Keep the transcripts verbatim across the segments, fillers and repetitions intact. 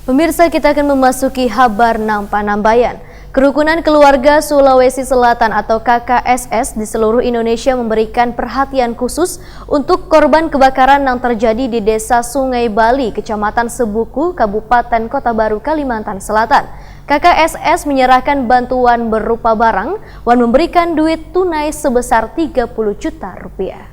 Pemirsa, kita akan memasuki habar nang panambayan. Kerukunan Keluarga Sulawesi Selatan atau K K S S di seluruh Indonesia memberikan perhatian khusus untuk korban kebakaran yang terjadi di Desa Sungai Bali, Kecamatan Sebuku, Kabupaten Kota Baru, Kalimantan Selatan. K K S S menyerahkan bantuan berupa barang wan memberikan duit tunai sebesar tiga puluh juta rupiah.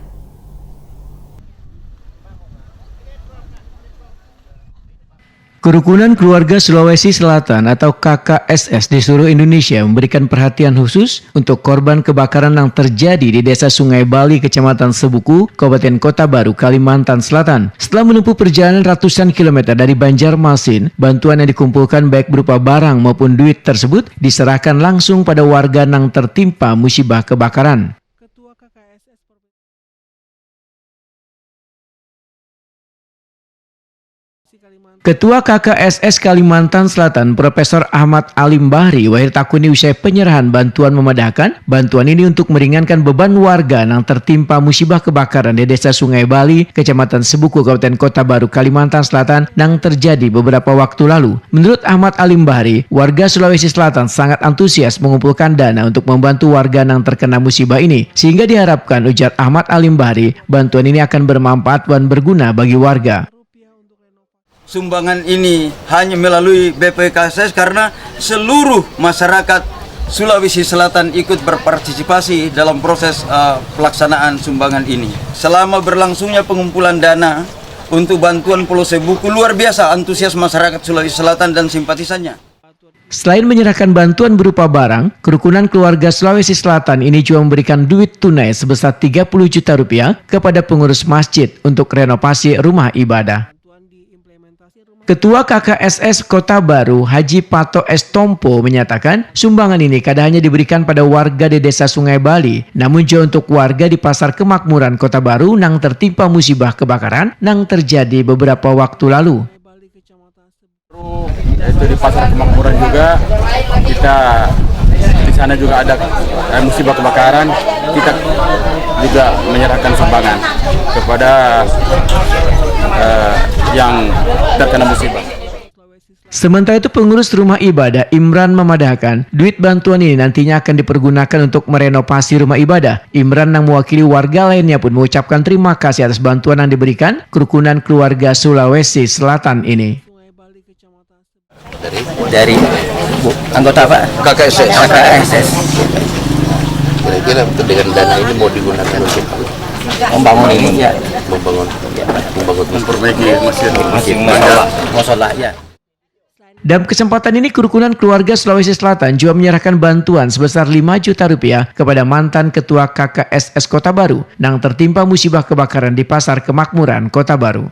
Kerukunan Keluarga Sulawesi Selatan atau K K S S di seluruh Indonesia memberikan perhatian khusus untuk korban kebakaran yang terjadi di Desa Sungai Bali, Kecamatan Sebuku, Kabupaten Kota Baru, Kalimantan Selatan. Setelah menempuh perjalanan ratusan kilometer dari Banjarmasin, bantuan yang dikumpulkan baik berupa barang maupun duit tersebut diserahkan langsung pada warga yang tertimpa musibah kebakaran. Ketua K K S S Provinsi Kalimantan. Ketua K K S S Kalimantan Selatan, Profesor Ahmad Alim Bahri, wayah ditakuni usai penyerahan bantuan, memadahkan bantuan ini untuk meringankan beban warga nang tertimpa musibah kebakaran di Desa Sungai Bali, Kecamatan Sebuku, Kabupaten Kota Baru, Kalimantan Selatan, nang terjadi beberapa waktu lalu. Menurut Ahmad Alim Bahri, warga Sulawesi Selatan sangat antusias mengumpulkan dana untuk membantu warga nang terkena musibah ini, sehingga diharapkan, ujar Ahmad Alim Bahri, bantuan ini akan bermanfaat dan berguna bagi warga. Sumbangan ini hanya melalui B P K S S karena seluruh masyarakat Sulawesi Selatan ikut berpartisipasi dalam proses, eh, pelaksanaan sumbangan ini. Selama berlangsungnya pengumpulan dana untuk bantuan Pulau Sebuku, luar biasa antusias masyarakat Sulawesi Selatan dan simpatisannya. Selain menyerahkan bantuan berupa barang, kerukunan keluarga Sulawesi Selatan ini juga memberikan duit tunai sebesar tiga puluh juta rupiah kepada pengurus masjid untuk renovasi rumah ibadah. Ketua K K S S Kota Baru, Haji Pato S Tompo, menyatakan sumbangan ini kada hanya diberikan pada warga di Desa Sungai Bali, namun juga untuk warga di Pasar Kemakmuran Kota Baru nang tertimpa musibah kebakaran nang terjadi beberapa waktu lalu. Itu di Pasar Kemakmuran juga, kita di sana juga ada, eh, musibah kebakaran, kita juga menyerahkan sumbangan kepada, eh, yang terkena musibah. Sementara itu, pengurus rumah ibadah, Imran, memadahkan duit bantuan ini nantinya akan dipergunakan untuk merenovasi rumah ibadah. Imran nang mewakili warga lainnya pun mengucapkan terima kasih atas bantuan yang diberikan kerukunan keluarga Sulawesi Selatan ini. Dari, dari bu, anggota apa? K K S S. K K S S. Kira-kira dengan dana ini mau digunakan untuk membangun ini, ya. Membangun, membangun, memperbaiki masjid. Masjid, musola. Musola, ya. Dalam kesempatan ini, kerukunan keluarga Sulawesi Selatan juga menyerahkan bantuan sebesar lima juta rupiah kepada mantan Ketua K K S S Kota Baru nang tertimpa musibah kebakaran di Pasar Kemakmuran, Kota Baru.